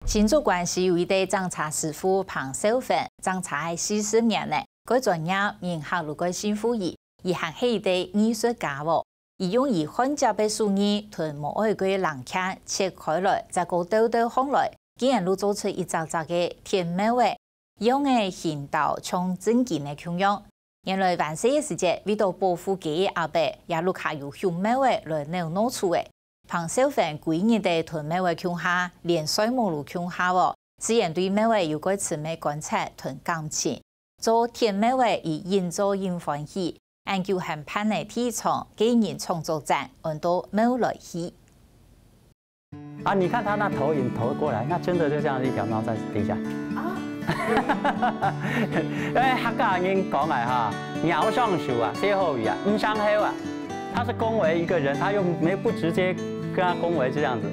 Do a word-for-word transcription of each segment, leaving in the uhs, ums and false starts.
新竹關西有一個整車師傅彭少芬，整車係四十年了，蓋專業，人客都蓋信服佢。佢還係一個藝術家哦，佢用佢半截个手藝，同無愛个零件切開來，再過鬥鬥䟘來，竟然都做出一隻隻个鐵帽仔。 樣仔形到像正經个共樣。原來還細个時節，為著保護雞仔阿伯，也屋下有畜貓仔來扭鬧事仔。彭少芬歸日仔同貓仔共下，連睡目都共下哦，自然對貓仔有蓋深个觀察同感情。做鐵帽仔，佢緊做緊歡喜，恁久還辦了第一場個人創作展，安到貓來戲。 啊，你看他那投影投過來，那真的就像一條貓在飛下。啊。哎，客家人講來哈，鳥上樹啊，歇後語啊，毋上後啊。他是恭維一個人，他又沒，不直接跟他恭維這樣子。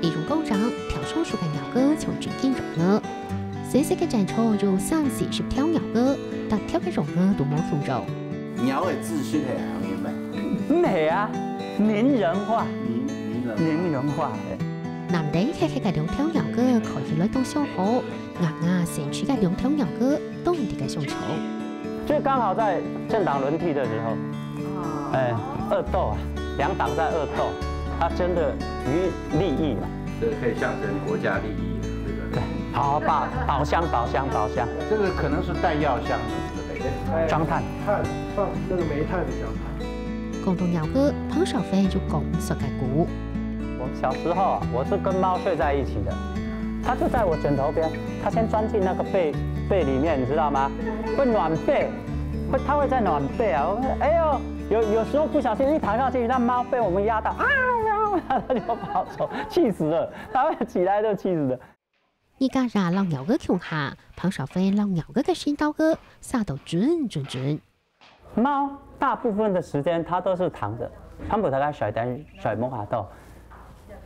利用工廠，跳上樹个鳥仔像真緊樣仔。細細个展場有三四十條鳥仔，逐條个樣仔都無共樣。鳥仔自信係恁樣咩？毋係啊，擬人化。擬，擬人化。擬人化，哎。 藍底黑黑个兩條鳥仔看起來當相好，硬硬生趣个兩條鳥仔當得个相像。就剛好在政黨輪替的時候，哎，惡鬥啊，兩黨在惡鬥，它真的與利益嘛。這個可以象徵國家利益了，對不對？對，好，寶，寶箱，寶箱，寶箱。這個可能是彈藥箱之類的。裝炭。炭，放那個煤炭的箱子。 講到鳥仔，彭少芬就講毋煞个古。我小時候啊，我是跟貓睡在一起的，它就在我枕頭邊，它先鑽進那個被，被裡面，你知道嗎？會暖被，會，它會在暖被啊。我說，哎呦，有，有時候不小心一躺下去，那貓被我們壓到，啊，它就跑走，氣死了，它會起來就氣死了。 一家人摎鳥仔共下，彭少芬摎鳥仔个身體个，煞到準準準。貓大部分的時間牠都是躺著，牠毋大概睡等，睡目下肚。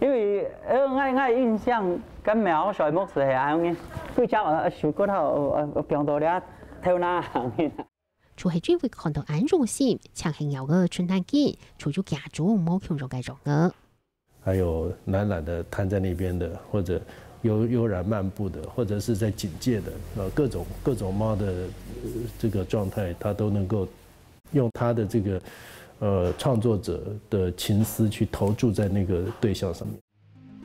因為，呃，𠊎，𠊎印象，該貓睡目時係恁樣，對隻，呃，手骨頭，呃，呃，放到這頭那行面。就係因為看到恁用心，淨係鳥仔出恁緊，就有幾種無共樣个樣仔。 還有懶懶地癱在那邊的，或者悠，悠然漫步的，或者是在警戒的，呃，各種，各種貓的，呃，這個狀態，牠都能夠用牠的這個，呃，創作者的情思去投注在那個對象上面。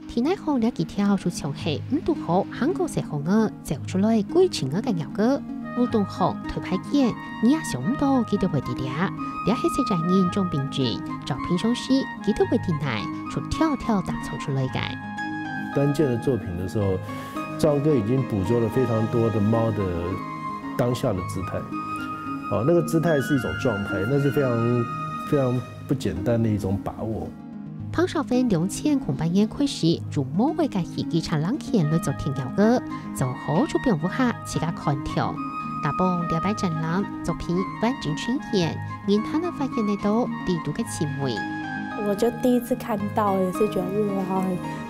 田內項這幾條就像係毋堵好行過細巷仔走出來歸情仔个鳥仔，烏洞項頭擺見，你也想毋到佢兜會在這。這係細仔人張炳俊，照平常時 佢兜會在哪就跳跳打走出來个。單件的作品的時候，趙哥已經捕捉了非常多的貓的當下的姿態。哦，那個姿態是一種狀態，那是非常，非常不簡單的一種把握。彭少芬兩千空八年開始，用貓仔个戲劇場冷氣來做田鳥仔，做好就放屋下自家看條。打幫這擺展覽作品完整呈現， 人還能發現得到裡肚个趣味。我就第一次看到，也是覺得哇，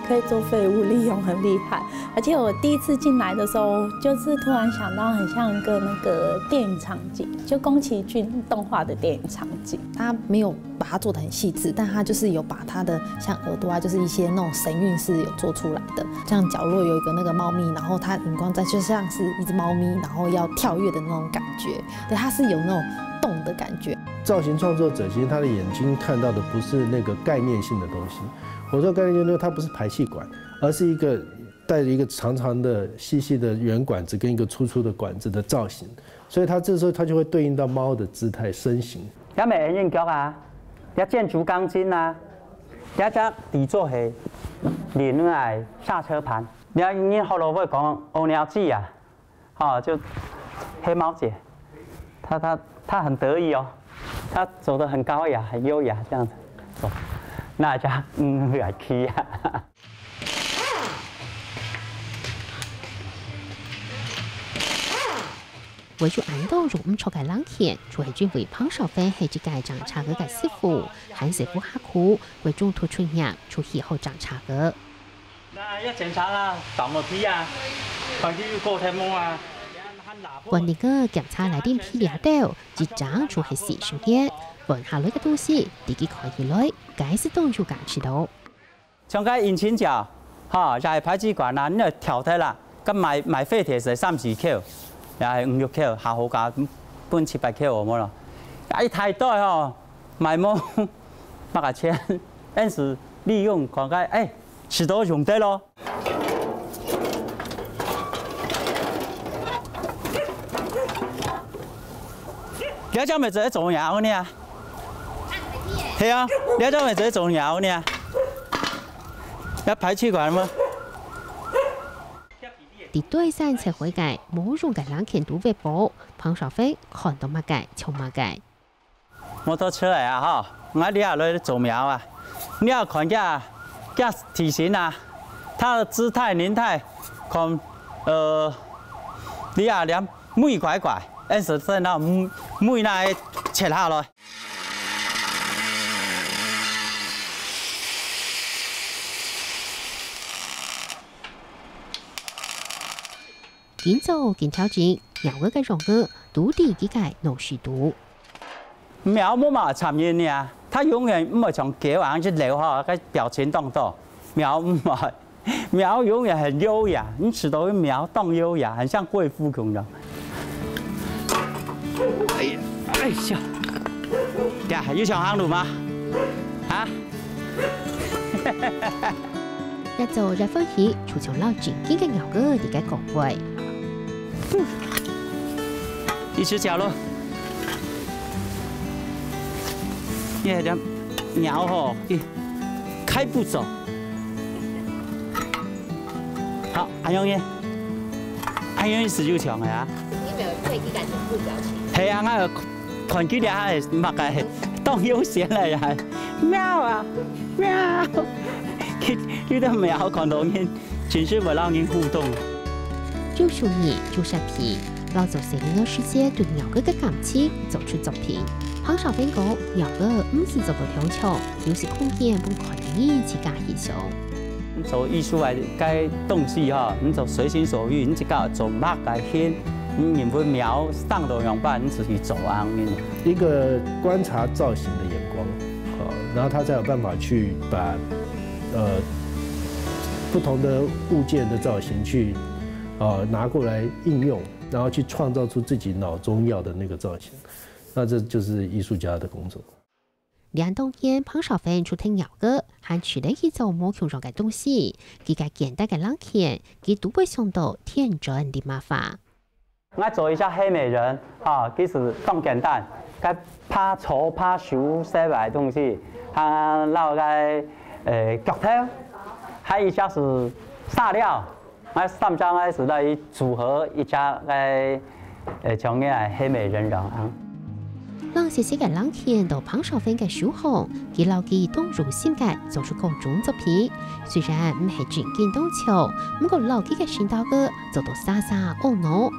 可以做廢物利用，很厲害。而且我第一次進來的時候，就是突然想到很像一個那個電影場景，就宮崎駿動畫的電影場景。他沒有把它做得很細緻，但他就是有把他的像耳朵啊，就是一些那種神韻是有做出來的。像角落有一個那個貓咪，然後它靈光在，就像是一隻貓咪，然後要跳躍的那種感覺。 對，它是有那種動的感覺。造型創作者其實他的眼睛看到的不是那個概念性的東西。我說概念性的東西，它不是排氣管，而是一個帶著一個長長的、細細的圓管子跟一個粗粗的管子的造型，所以它這時候它就會對應到貓的姿態、身形。這毋係圓形腳啊，這箭竹鋼筋啊，這隻底座係輪仔、剎車盤。你看，你學老話講，屙尿子啊， 哦，就黑貓姐，她，她，她很得意哦，她走得很高雅、很優雅這樣子走，那家，嗯，來去啊。為著恁多用毋著个零件，就係因為彭少芬係一個整車仔个師傅，還師傅下苦，為中途出業就起好整車仔。 那要檢查啦，倒沒皮啊，環境又夠太摸啊。換另个檢查來臨皮了後，一整就係四十年，換下來个東西，自己看起來，該係當有價值咯。像該引擎角，吼，也係排氣管啊，你愛調忒啦，該買買廢鐵係三四箍，也係五六箍，下好價分七八箍有無咯？啊，一大袋吼，買無麼个錢，但是利用看看，哎，使得用得咯。你這樣咪做得做鳥呢？係啊，你這樣咪做得做鳥呢？ 要排氣管嗎？在對山切開个無用个零件都會包，彭少芬看到麼个像麼个。摩托車來啊吼，𠊎這下來做苗啊，你要看這這體型啊，它的姿態、靈態，看，呃，你啊連尾拐拐，但是在那尾那切下來。 今朝今朝早，鳥仔个樣仔都在佢个腦屎肚。苗無麼个參與呢，它永遠毋會像狗啊，一溜吼，該表情動作，苗毋會。 苗永遠很優雅，你看到苗當優雅，很像貴婦共樣。哎呀，哎呀，呀，有想行路嗎？啊？越做越歡喜，就像老正經个鳥仔在該講話。一隻腳咯。你看這鳥吼，一開步走。 好，恁樣呢？恁樣是有像个啊？你沒有可以感覺不表情。係啊，𠊎有看佢這下係麼个，當悠閒了也係，喵啊，喵。佢佢个喵看到人，真係會讓人互動。九十年、九十皮，老早細人仔時節對鳥仔个感情做出作品。彭少芬講，鳥仔毋係做到條條，有時空間分看得人自家欣賞。 你做藝術个該東西吼，你做隨心所欲，你自家做麼个形，你認為苗生到樣般，你自己做恁樣。一個觀察造型的眼光，哦，然後他才有辦法去把，呃，不同的物件的造型去，呃，拿過來應用，然後去創造出自己腦中要的那個造型。那這就是藝術家的工作。 這當然，彭少芬除忒鳥仔，還試著去做無共樣个東西。佢个簡單个零件，佢都會想到天真个麻花。𠊎做一隻黑美人，啊，其實當簡單，該怕醜怕醜些个東西，啊，然後該，呃，腳頭，還有一隻係沙料。 𠊎三隻𠊎係來組合一隻个，呃，像个黑美人樣啊。冷雪雪个零件到彭少芬个手項，佢摎佢當用心个做出各種作品。雖然毋係正經當像，毋過摎佢个身頭个做到沙沙哦喏，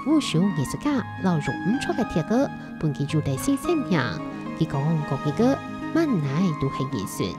無數藝術家摎用毋著个鐵个，分佢有了新生命。佢講，講佢个滿哪都係藝術。